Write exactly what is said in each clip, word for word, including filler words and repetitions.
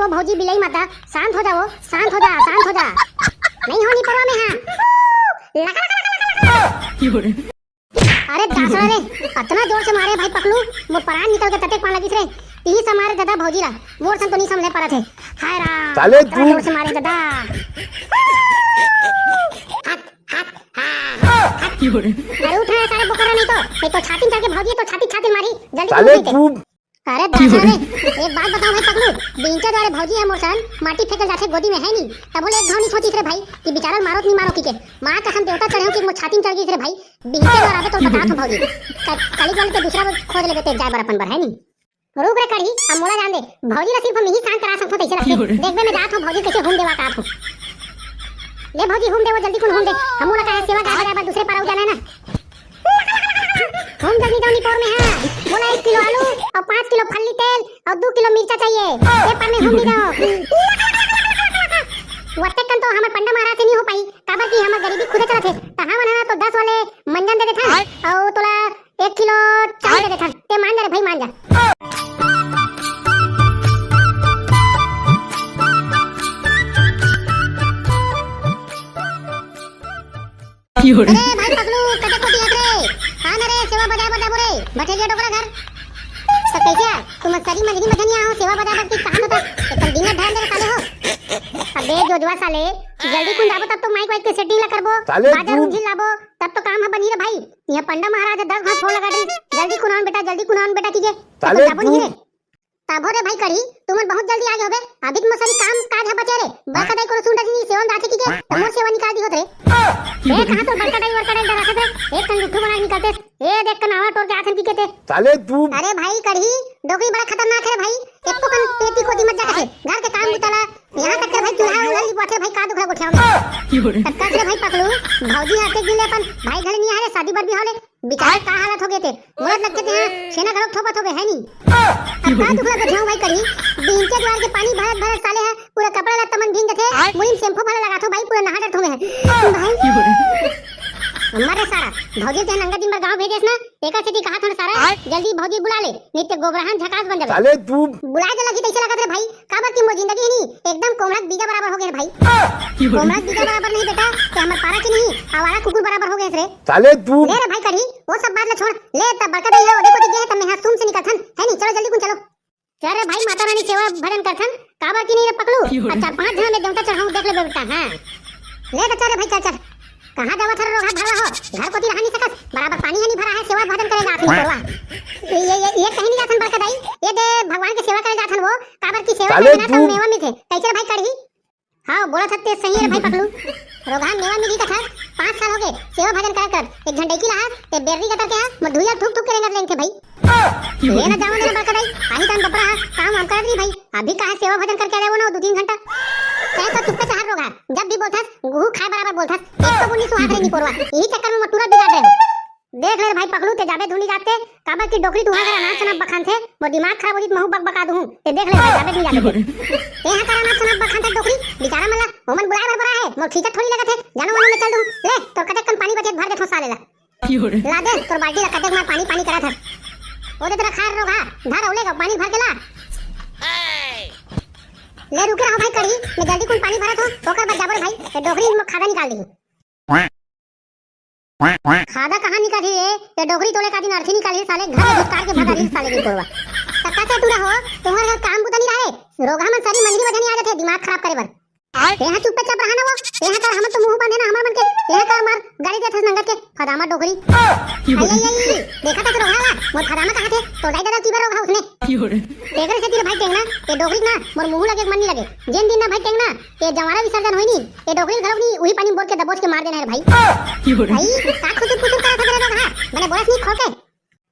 ओ भौजी बिलाई माता, शांत हो जा वो, शांत हो जा, शांत हो जा। नहीं हो निपोरवा में, हाँ। लगा, लगा, लगा, लगा, लगा। अरे दासड़ा रे, अतना जोर से मारे भाई पकलू, मोर परान निकल के ततेक पान लगिस रे। तीस मारे दादा भौजी ला, मोर सन तो नहीं समझे परत हे। हाय राम, साले अतना तू जोर से मारे दादा। हाथ, हाथ, हाँ, हाथ। अरे उठ रे साले बोकरा, नहीं तो, नहीं तो छाती में चढ़ के भौजी तो छाती, छाती मारी, जल्दी साले उठ नहीं ते। तू अरे दादा रे, एक बात बताओ भाई पकलू, बिंचा द्वारे भौजी है मोर सन, माटी फेंकल जाथे गोदी में है नी, तब बोले एक घाव नहीं छोटी रे भाई, कि बिचारा मारो नहीं मारो की के, माँ कसम देवता चढ़े हो कि मोर छाती में चढ़ गई रे भाई, बिंचा द्वारा आवे तो बता तो भौजी, क-, कली बोल के दूसरा वो खोज लेबे ते जाए बर अपन बर है नी। रुक रे कढ़ी, अब मोला जान दे, भौजी ला सिर्फ हम यही शांत करा सकथो तैसे रखे, देखबे मैं जात हूँ भौजी कैसे हूम देवा का आत हूँ। ले भौजी हूम देवो, जल्दी कुन हूम दे, हम मोला कहे सेवा गाय बजाए बर दूसरे पारा जाना है ना। हम जल्दी दौनी पोर में है। बोला एक किलो आलू और पाँच किलो फल्ली तेल और दो किलो मिर्चा चाहिए। ये पर में हम नहीं दो। वत्ते कन तो हमर पंडा महाराज से नहीं हो पाई। काबर की हमर गरीबी खुदे चलत हे। त हमन ह तो दस वाले मंजन दे देथन। आय। और तोला एक किलो चाय आय। दे देथन। ते मान जा रे भाई, मान जा। अरे भाई पगलू, कटे कोती हस रे? हाँ न रे, सेवा बजाए बर जाबो रे, भटेलिया डोकरा घर। तो कैसे यार, तुम सरी मंझनी मझनिया हो, सेवा बजाए बर की कहा होता? एकदम दिन में ध्यान दे साले हो। अबे जोजवा साले, जल्दी कुन जाबो तब तो माइक वाइक के सेटिंग ला करबो, साले बाजा तू रुंझिल लाबो, तब तो काम ह बनी रे भाई। ये पंडा महाराज दस घाट फोन लगा दे, जल्दी कुनान बेटा, जल्दी कुनान बेटा कीजे। साले जाबो तू नहीं रे। ताभो रे भाई कढ़ी, तुमन बहुत जल्दी आगे होबे। अभी तो मोर सरी काम काज ह बचे रे। बड़का दाई कोनो सुन रही सेवन जाथे की के, त मोर सेवा निकाल दी होत रे। ए, कहाँ तो बड़का दाई, बड़का दाई डराथे रे। एक कन लुट्ठू बना के निकलते। ए, देख कन आवा टोर के आथन की के ते। साले तू। अरे भाई कढ़ी, डोकरी बड़ा खतरनाक है भाई। एको कन पेटी कोती मत जा कथे। घर के काम बुताला, यहाँ तक के भाई चूल्हा उल्हा लिपवाथे भाई, का दुखड़ा गोठियाओ में। तब का रे भाई पकलू, भौजी आते गिले अपन भाई घरे नहीं आ रे, शादी बर भी हाले। बेचारा का हालत हो गए थे, मोला लगथे ते छेना घलोक थोपत होबे, है नी? अब का दुख लगत हे भाई करी, बीन के द्वार के पानी भरत भरत साले ह पूरा कपड़ा लत्ता मन भींग देथे, आय। मुड़ी में शैम्पू भला लगाथो भाई, पूरा नहा डरत होबे है। भाई, मर रे सारा, भौजी ते नंगा दिन भर गांव भेजेस ना, एकर सेती कहा थोड़ा सारा, आय। जल्दी भौजी बुला ले, नहीं ते गोबरहन झकास बन जाबे। साले तू बुलाए तो लगी तैसे लगत रे भाई, काबर कि मोर जिंदगी ही नहीं, एकदम कोमड़ा के बीजा बराबर हो गए रे भाई। कोमड़ा के बीजा बराबर नहीं बेटा, ते हमर पारा के नहीं, आवारा कुकुर बराबर हो गए रे। साले तू ले रे भाई कढ़ी, वो सब बात ला छोड़, ले तब बड़का दाई ओदे कोती गे हे, तब मैं हाँ सूम से निकलथन, है नी? चलो जल्दी कुन चलो। चल रे भाई, माता रानी सेवा भजन करथन, काबर की नहीं रे पकलू? आ चार पांच झन में देवता चढ़ाऊं, देख ले बेटा, हाँ। ले तो चल रे भाई, चल, चल। कहाँ जावत हर रोगहा भरवा हो? घर कोती रहा नहीं सकत, बराबर पानी है नहीं भरा है, सेवा भजन करे जात नहीं करवा। ये, ये, ये कहीं नहीं जाथन बड़का दाई, ये दे भगवान के सेवा करे जाथन वो, काबर की सेवा साले करे ना तो तू मेवा मिलथे। कैसे रे भाई कढ़ी? हाँ, बोला था ते सही है भाई पकलू। रोगहा मेवा मिली कथा, पाँच साल हो गए, सेवा भजन कर कर, एक झंडे की लहा, ते बेर्री कतर के हा, मैं धुइया थूक थूक के रेंगत लेंथे भाई। ये ना जाओ मेरा बड़का दाई, आही तान बपरा हा, काम हम कर दी भाई, अभी कहा सेवा भजन करके आ जाओ ना दो तीन घंटा। तै तो चुप्पे से हर रोगहा, जब भी बोलथस, गुहू खाए बराबर बोलथस, एक तो बुन्नी सुहाग रे निपोरवा, यही चक्कर में मटूरा बिगाड़ रहे हो। देख ले भाई पकलू, ते जाबे धुनी जाते, काबर की डोकरी तुहा कर अनाज सनाब बखान थे, मोर दिमाग खराब हो जी, महू बक बका दूं। ते देख ले भाई, जाबे धुनी जाते। ते हा कर अनाज सनाब बखान थे डोकरी, बेचारा मला, ओमन बुलाए भर बरा है, मोर खींचा थोड़ी लगत है, जानो वनो में चल दूं। ले, तोर कतेक कन पानी बचे भर देथो साले ला। ला दे, तोर बाल्टी ला कतेक मार पानी पानी करत हस। ओ दे तेरा खार रोगहा, धर औले का पानी भर के ला। ले रुके रहो भाई कढ़ी, मैं जल्दी कुन पानी भरत हो, ओकर बाद जाबो रे भाई, ये डोकरी में खादा निकाल दी। खादा कहाँ निकाली रे? ये डोकरी तोले का दिन अर्थी निकाली साले, घर में घुसकार के भगा दी साले की कोरवा। तक्का से टूरा हो, तुम्हारे घर काम बुता नहीं रहे। रोगहा मन सरी मंझनी मझनी आ जाथे दिमाग खराब करे बर। आय। तेहा चुप्पे चाप रहा ना वो, तेहा कर हमन तो मुंह बंद है ना हमार मन के, तेहा कर मार गाली देथस नंगत के, फदामा डोकरी। आई, आई, आई, देखा था रोगहा ला, मोर फदामा कहाँ थे? तो दाई दादा की बार रोगहा उसने। तेकर से तेरे भाई टेंगना, ये डोकरी ना, मोर मुंह लगे मन नहीं लगे। जेन दिन ना भाई टेंगना, ये जवारा विसर्जन होई नी, ये डोकरी घलोक नी, उही पानी बोर के दबोच के मार देना है भाई। भाई, का खुसुर फुसुर करा था तेरा लोग, हाँ? मैंने बोला नहीं खोल के।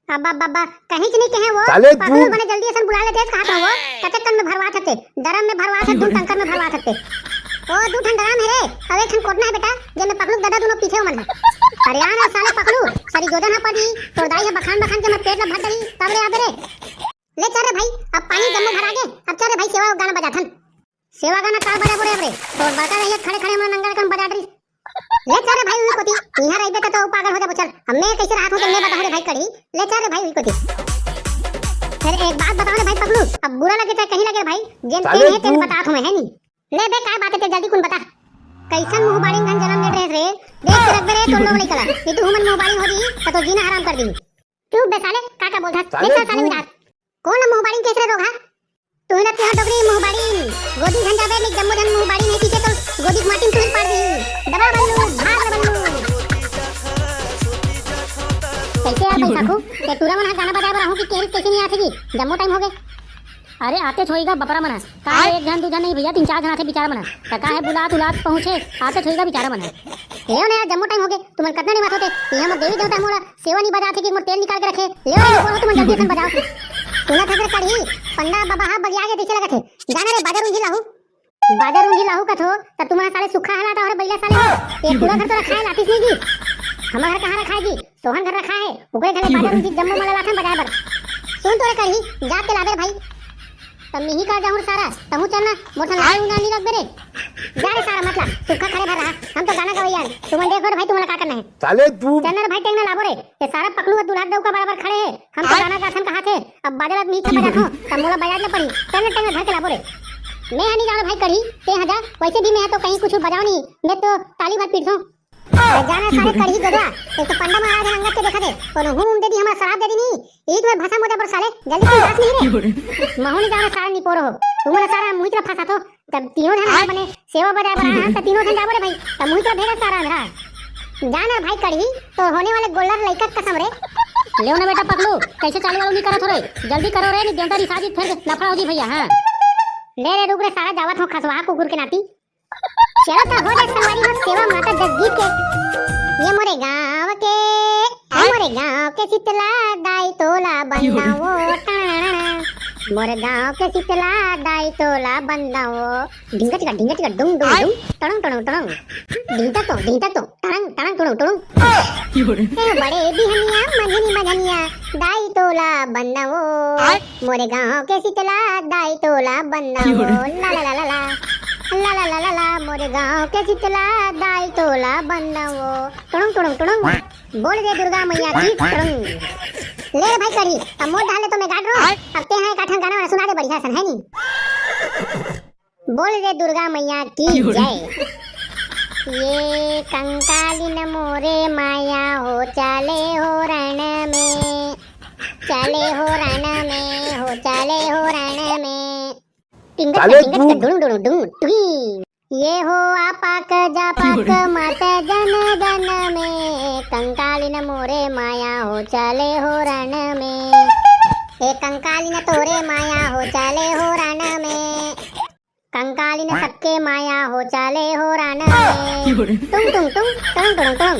अब्बा, अब्बा, अब्बा, कहीं से नहीं कहे वो। साले तू पागल बने जल्दी असन बुला लेते हैं, कहा था वो? कतेक कन में भरवा था ते, दरम में भरवा था, दू टंकर में भरवा था ते। ओ, दू ठन दराम है रे, अब एक ठन कोटना है बेटा, जे में पकलू दादा दोनों पीछे मन है। अरे यार, साले पकलू, सारी जोजन है पड़ी, तो दाई है बखान बखान के मैं पेट ला भर डरी, तब रे आबे रे। ले चल रे भाई, अब पानी जम्मो भरा गे, अब चल रे भाई, सेवा गाना बजाथन। सेवा गाना का बजा बोले अब रे? तो बड़का भैया खड़े खड़े मन नंगल कन बजा डरी। ले चल रे भाई, उही कोती। इहाँ रहिबे त तो पागल हो जाबो, चल। अब मैं कैसे राहत हूँ, तो मैं बताऊँ रे भाई कढ़ी। ले चल रे भाई, उही कोती। अरे एक बात बताओ ना भाई पगलू, अब बुरा लगे चाहे कहीं लगे भाई, जेन साले तेन हे तेन तू बतात हूँ मैं, है नी? ले बे, काय बात हे ते जल्दी कुन बता। कैसन मुंह बाड़ी घन जनम लेत रहे रे? देख के रख दे रे तोर लोग लइका ला। ये तू हमन मुंह बाड़ी हो जी, त तो जीना हराम कर दी। चुप बे साले, का का बोलत हस? साले देख साले तू मिजाज। कौन मुंह बाड़ी केस रे रोगहा? तू ही ना तेहा डोकरी मुंह बाड़ी। गोदी झन जाबे नी, जम्मो झन मुंह बाड़ी नहीं पीछे तो गोदी के माटी में तू ही पाड़ दी। दबा बल्लू, भाग ले बल्लू। कैसे यार बैसाखू? ये टूरा मन हा गाना बजाए बर आहूं कि केरिस कैसे नहीं आथे जी? जम्मो टाइम हो गए। अरे आते छोईगा बपरा मन हा। का है, एक झन दू झन नहीं भैया, तीन चार झन आथे बिचारा मन हा। त का है बुलात उलात पहुंचे, आते छोईगा बिचारा मन हा। लेव ना यार, जम्मो टाइम हो गए, तुमन कतना नहीं बात होते। यहाँ मोर देवी देवता मोला सेवा नहीं बजाते कि मोर तेल निकाल के रखे। लेव ना, बोलो तुमन जल्दी से बजाओ। सुनत हस रे कढ़ी, पंडा बाबा हा बगिया के देखे लगत हे। जाना रे बाजा रुंझी लाहू। बाजा रुंझी लाहू कथो, त तुम्हारा साले सुखा हलाता और बैला साले हो। ये पूरा घर तो रखा है, लातीस नहीं जी। हमारा घर कहाँ रखा है जी? सोहन घर रखा है, ओकरे घर ले बाजा रुंझी जम्मो मला लाथन बजाए बर। सुन तोरे कढ़ी, जात के लाबे भाई। तब मिही का जाऊं सारा, तहूं चलना, मोर संग आए उना नहीं रखबे रे। जा रे सारा, मतलब, सुखा खड़े भर रहा, हम तो गाना गवैया हन। तुमन देखो रे भाई, तुम्हारा का करना है। साले तू चलना रे भाई, टेंगना लाबो रे। ये सारा पकलू और दुल्हा डौका बराबर खड़े हैं। हम तो गाना गाथन कहा थे, अब बाजा ला मिही का बजाथो, तब मोला बजाए ला पड़ी। टेंगना टेंगना धर के लाबो रे। मैं हनी जानो भाई कढ़ी, ते हजा, वैसे भी मैं तो कहीं कुछ बजाओ नहीं, मैं तो ताली भर पीटथो। अरे जाना साले कढ़ी गदवा, एक तो पंडा महाराज हन अंगत के देखा दे, कोनो हूं दे दी, हमारा शराब दे दी नहीं, यही तुम्हें भसम हो जा पर साले, जल्दी से नाश नहीं रे। महू नहीं जाना सारा निपोर हो, तुम ना सारा मुहित ला फंसा थो, तब तीनों धन हाथ बने, सेवा बजाए बना हम, तब तीनों धन जाबो रे भाई, तब मुहित ला भेगा सारा अंधरा। जाना भाई कढ़ी, तो होने वाले गोल्लर लइका कसम रे। लेव ना बेटा पकलू, कैसे चालू वालू नहीं करत हो रे, जल्दी करो रे, नहीं देवता रिसाजी फिर लफड़ा हो जी भैया, हाँ। ले रे रुक रे सारा जावत हो खसवा कुकुर के नाती। चलो तो हो जाए संगवारी हो सेवा माता जगदीश के। ये मोरे गांव के, ये मोरे गांव के शीतला दाई तोला बंदावो टाणा। मोरे गांव के शीतला दाई तोला बंदावो। ढिंगा चिका, ढिंगा चिका, डुंग, डुंग, डुंग, टड़ंग, टड़ंग, टड़ंग। ढिंगा तो, ढिंगा तो, टड़ंग, टड़ंग, टड़ंग, टड़ंग। ए बड़े बिहनिया, मंझनी, मंझनिया, दाई तोला बंदावो। मोरे गांव के शीतला दाई तोला बंदावो। ला ला ला ला ला। ला ला ला ला ला, मोरे गांव के शीतला दाई तोला बंदावो। टुड़ुंग टुड़ुंग टुड़ुंग। बोल दे दुर्गा मैया की टुड़ुंग। ले रे भाई कढ़ी, अब मोर डाले तो मैं गाड़ रहा हूँ। अब ते हैं एक आठन गाना वाना सुना दे बढ़िया सन, है नी? बोल दे दुर्गा मैया की जय। ये कंकालिन मोरे माया हो, चले हो रण में, चले हो रण में, हो चले हो रण में। टिंगट साले टिंगट तू डुडुम डुडुम डुडुम टुई। ये हो आपाक जापाक मत जन जन में, कंकालिन मोरे माया हो, चले हो रण में। ए कंकालिन तोरे माया हो, चले हो रण में। कंकालिन सबके माया हो, चले हो रण में। टुंग टुंग टुंग, टुंग टुंग टुंग।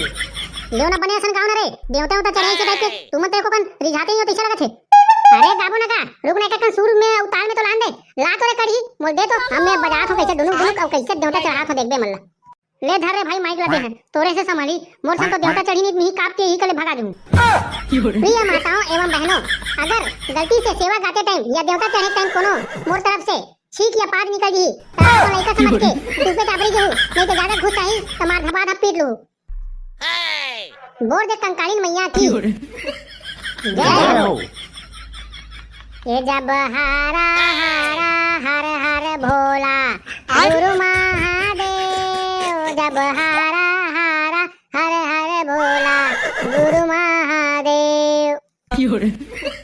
लेव ना बने असन गाँव ना रे, देवता उवता चढ़े ऐसे टाइप के, तुमन तो एको कन रिझाते ही हो, तैसे लगत हे। अरे गाबो ना का, रुक ना, एक कन सुर में उताल में तो लान दे। ला तो रे कढ़ी, मोल दे तो, हम मैं बजात हूँ कैसे डुनुक डुनुक और कैसे देवता चढ़ात हूँ, देखबे मन ला। ले धर रे भाई, माइक ला दे हैं, तोरे से संभाली, मोर संग तो देवता चढ़ी नहीं, मिही काप के यही कले भगा दूँ। प्रिय माताओं एवं बहनों, अगर गलती से सेवा गाते टाइम या देवता चढ़े टाइम कोनो मोर तरफ से छींक या पाद निकल जी, त आप लइका समझ के चुपे चाप रही जहू, नहीं तो ज्यादा घुस आई तो मार धबा धब पीट लू। बोल दे कंकालीन मैया की जय हो। ये जब हारा हारा हर हर भोला गुरु महादेव, जब हारा हारा हर हर भोला गुरु महादेव।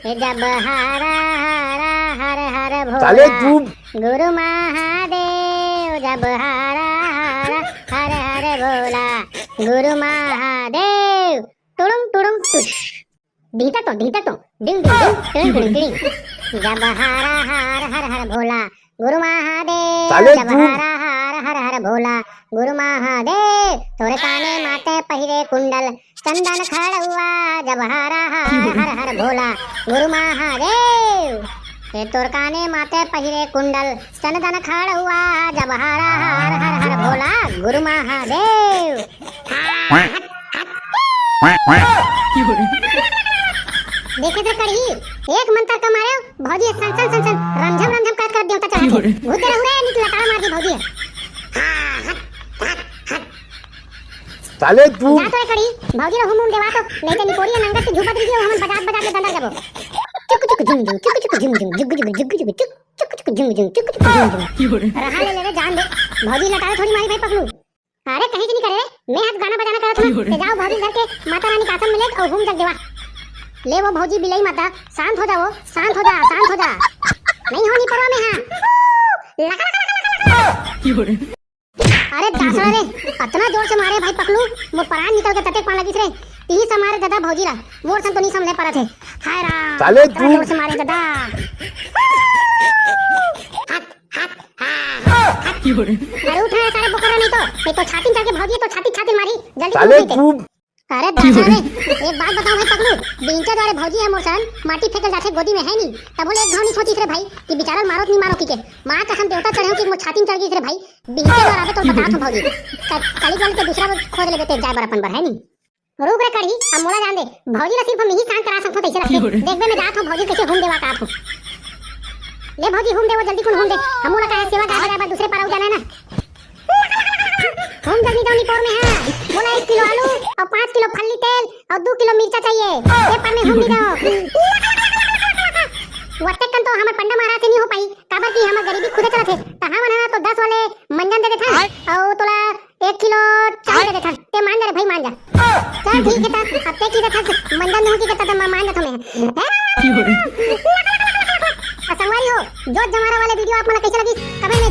ये जब हारा हारा हर हर भोला साले तू गुरु महादेव, जब हारा हारा हर हर भोला गुरु महादेव। टुड़ुंग टुड़ुंग टुश। ढींचक तो, ढींचक तो, डिंग डिंग डिंग, टिड़िंग टिड़िंग टिड़िंग। जब हारा हार हर हर भोला गुरु महादेव, साले जब तू हारा हार हर हर भोला गुरु महादेव, तोरे काने माथे पहिरे कुंडल, चंदन खड़ुआ, जब हारा हार हर हर भोला गुरु महादेव। ए तोर काने माथे पहिरे कुंडल, चंदन खड़ुआ, जब हारा हार हर हर भोला गुरु महादेव। देखे तो कढ़ी, एक मंत्र का मारे भौजी सन सन सन सन रमझम रमझम करत करत देवता चढ़ाथे। भूत रहू रे, निक लताड़ मार दी भौजी। साले तू जा तो रे कढ़ी, भौजी रे हुम हुम देवा तो, नहीं तो निपोरी नंगत के झूपत रही, हमन बजात बजात के दंदर जबो। चुक चुक झुम झुम, चुक चुक झुम झुम, जुग जुग जुग जुग चुक, चुक चुक झुम झुम, चुक चुक झुम झुम। रहा ले, ले रे, जान दे। भौजी लटारे थोड़ी मारी भाई पकलू। अरे कहीं नहीं करे रे, मैं हाथ गाना बजाना करत हूँ। ते जाओ भौजी घर के माता रानी का आसन में ले अउ घूम जग देवा। ले वो भौजी बिलाई माता, शांत हो जाओ, शांत हो जा, शांत हो जा। नहीं हो नहीं परवा में हाँ। लगा, लगा, लगा, लगा, लगा। अरे दासड़ा रे, अतना जोर से मारे भाई पकलू, मोर परान निकल के ततेक पान लगिस रे। तीही से मारे दादा भौजी ला, मोर सन तो नहीं समझे परत हे। हाय राम, साले अतना तू जोर से मारे दादा। हट, हट, हाँ, हट। अरे उठ रे साले बोकरा, नहीं तो, नहीं तो छाती में चढ़ के भौजी तो छाती, छाती मारी, जल्दी साले उठ नहीं तो। तू अरे दादा रे, एक बात बताओ भाई पगलू, बिंचा द्वारे भौजी है मोर सन, माटी फेंकल जाथे गोदी में है नी, तब बोले एक घाव नहीं सोचिस रे भाई कि बिचारा मारो नहीं मारो की के। माँ कसम देवता चढ़े हो कि मोर छाती में चढ़ गई रे भाई, बिंचा द्वारा आबे तो बता तो भौजी। क-, कली वाले तो दूसरा वो खोज लेबे ते जाए बर अपन बर है नी। रुक रे कढ़ी, अब मोला जान दे, भौजी ला सिर्फ हम यही शांत करा सकथो तैसे लगथे। देखबे मैं जात हूँ भौजी कैसे हूम देवा का आत हूँ। ले भौजी हूम देवो जल्दी कुन हूम दे, हम मोला कहे सेवा गाय बजाए बर दूसरे पारा जाना है ना। हम जल्दी जाओ निपोर में है। बोला एक किलो आलू और पाँच किलो फल्ली तेल और दो किलो मिर्चा चाहिए। ये पर में हम भी जाओ। वत्ते कन तो हमर पंडा महाराज से नहीं हो पाई, काबर की हमर गरीबी खुदे चलत है। तो हमन हा तो दस वाले मंजन दे देथन और तोला एक किलो चाय दे देथन। ते मान जा रे भाई, मान जा। चल ठीक है, ता अब ते की देथस मंजन दूँ की कहता तो मैं मान जाता मैं। और संगवारी हो, जोत जमारा वाले वीडियो आप मन ला कैसे लगिस, कमेंट में